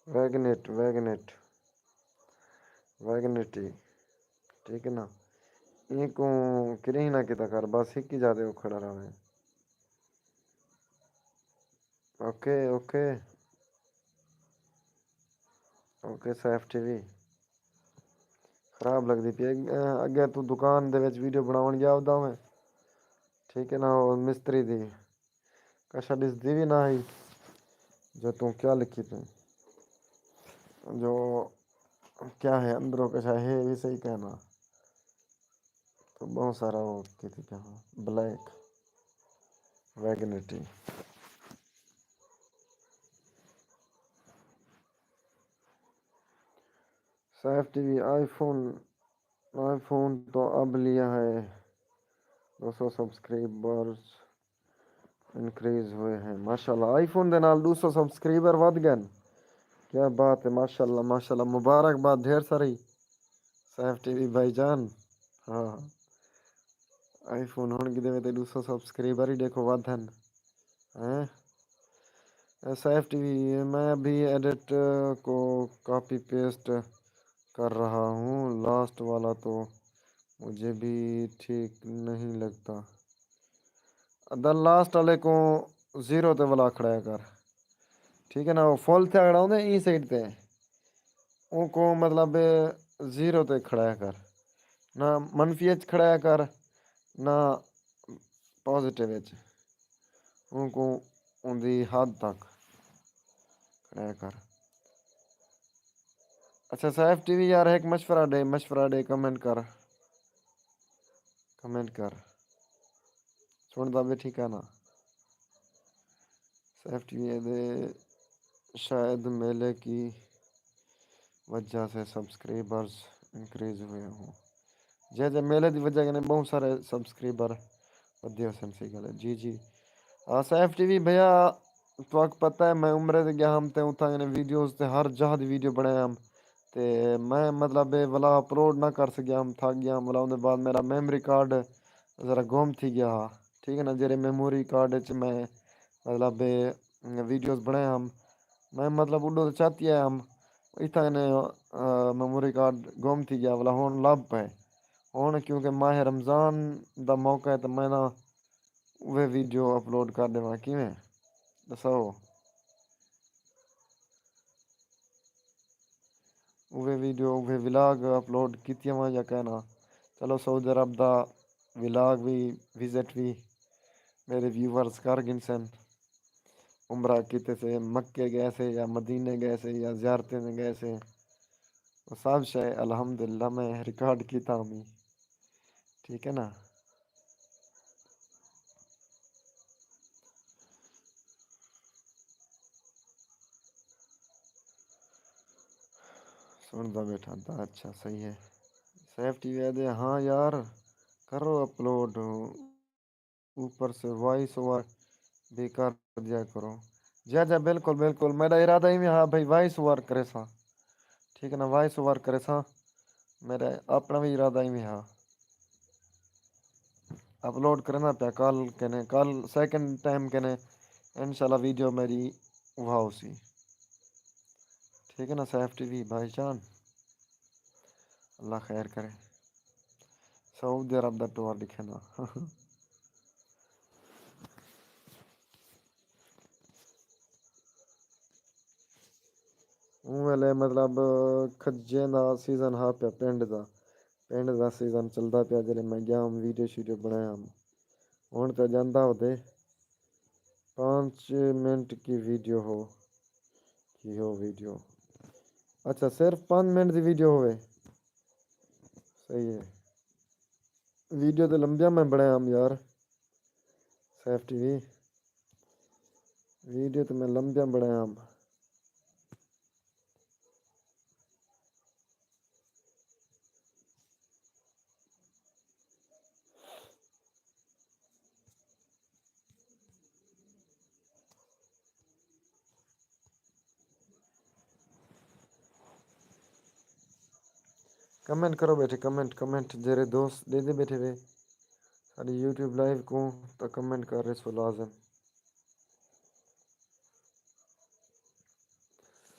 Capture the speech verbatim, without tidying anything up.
ویگنیٹ ویگنیٹ ویگنیٹی، ٹھیک ہے نا؟ اینکوں کریں نہ کیتا کر، بس ہک ہی جاتے وہ کھڑا رہے۔ اوکے اوکے اوکے سیف ٹی وی۔ خراب لگدی پئی ہے۔ اگے تو دکان دے وچ ویڈیو بناون گیا ہوتا میں، ٹھیک ہے نا؟ وہ مستری دی کشا ڈسدی بھی نہ آئی جو توں کیا لکھی پئی، جو کیا ہے اندروں کشا ہے بھی صحیح کہنا۔ تو بہت سارا وہ کیتی پیا ہاں، بلیک ویگنیٹی۔ سیف ٹی وی آئی فون، آئی فون تو اب لیا ہے، دو سو سبسکرائبرز انکریز ہوئے ہیں۔ ماشاءاللہ، آئی فون دے نال دو سو سبسکرائبر ودھ گئے۔ کیا بات ہے، ماشاءاللہ ماشاءاللہ، مبارکباد ڈھیر ساری سیف ٹی وی بھائی جان۔ ہاں، آئی فون ہن کدے وے تے دو سو سبسکرائبر ہی ݙیکھو ودھ ہن۔ ہیں؟ اے سیف ٹی وی، میں ابھی ایڈٹ کو کاپی پیسٹ کر رہا ہوں، لاسٹ والا تو مجھے بھی ٹھیک نہیں لگتا۔ ادا لاسٹ والے کو زیرو تے ولا کھڑایا کر، ٹھیک ہے نا؟ وہ فل تھیا کھڑا ہوندے ایں سائیڈ تے، اوں کو مطلب زیرو تے کھڑایا کر، نہ منفی اچ کھڑایا کر، نہ پازیٹیو اچ۔ اوں کو اوندی حد تک کھڑایا کر۔ اچھا سیف ٹی وی یار، ہک مشورہ ݙے، مشورہ ݙے، کمنٹ کر، کمنٹ کر۔ سݨدا ٻیٹھی کائنا؟ سیف ٹی وی دے شاید میلے کی وجہ سے سبسکرائبرز انکریز ہوئے ہوں۔ جے جے میلے دی وجہ کنے ٻہوں سارے سبسکرائبر ودھے ہوسن، صحیح ڳالھ ہے۔ جی جی۔ آ، سیف ٹی وی بھیا، تہاک پتہ ہے میں عمرے تے ڳیا ہم تے اتھاں کنے ویڈیوز تے ہر جاہ دی ویڈیو بݨائے ہم۔ تے میں مطلب اے ولا اپلوڈ نہ کر سڳیا ہم، تھک ڳیا ہم، ولا اوندے بعد میݙا میموری کارڈ ذرا گم تھی ڳیا ہا، ٹھیک ہے نا؟ جیڑھے میموری کارڈ اچ میں مطلب اے ویڈیوز بݨائے ہم، میں مطلب اݙو تے چاتی آیا ہم، اتھاں کنے، آ، میموری کارڈ گم تھی ڳیا، ولا ہݨ لبھ پئے۔ ہݨ کیونکہ ماہ رمضان دا موقع ہے تے میں نا اوہے ویڈیو اپلوڈ کر ݙیواں، کیویں؟ ݙساؤ۔ اوہے ویڈیو، اوہے ولاگ اپلوڈ کیتی ہواں یا کائنا؟ چلو، سعودی عرب دا ولاگ وی، وزٹ وی میݙے ویورز کر گھنسن۔ عمرہ کیتے سے، مکے ڳئے سے یا مدینے ڳئے سے یا زیارتیں تے ڳئے سے، او سب شے الحمدللہ میں ریکارڈ کیتا ہمی۔ ٹھیک ہے نا؟ سݨدا ٻیٹھا تاں اچھا، صحیح ہے۔ سیف ٹی وی آہدے، ہاں یار، کرو اپلوڈ، اوپر سے وائس اوور بھی کر دیا کرو۔ جی جی، بالکل بالکل، میݙا ارادہ ایویں ہا بھئی وائس اوور کریساں، ٹھیک ہے نا، وائس اوور کریساں، میݙا اپݨا وی ارادہ ایویں ہا۔ اپلوڈ کریندا پیا کل کنے، کل سیکنڈ ٹائم کنے انشاءاللہ ویڈیو میݙی وہا ہوسی۔ ٹھیک ہے نا سیف ٹی وی بھائی جان، اللہ خیر کرے۔ سعودی عرب دا ٹور ݙکھیندا۔ اوں ویلے مطلب کھجیں دا سیزن ہا پیا، پنڈ دا، پنڈ دا سیزن چلدا پیا۔ جیلے میں ڳیا ہم، ویڈیو شیڈیو بݨایا ہم۔ ہݨ تاں جاندا ہوندے، پانچ منٹ کی ویڈیو ہو، کی ہو ویڈیو۔ اچھا، صرف پانچ منٹ دی ویڈیو ہووے، صحیح ہے۔ ویڈیو تے لمبیاں میں بݨایا ہم یار، سیف ٹی وی۔ ویڈیو تے میں لمبیاں بݨایا ہم۔ کمنٹ کرو ٻیٹھے، کمنٹ، کمنٹ، جیڑھے دوست ݙیہدے ٻیٹھے وے ساݙی یوٹیوب لائیو کوں، تاں کمنٹ کر ݙیسو لازم۔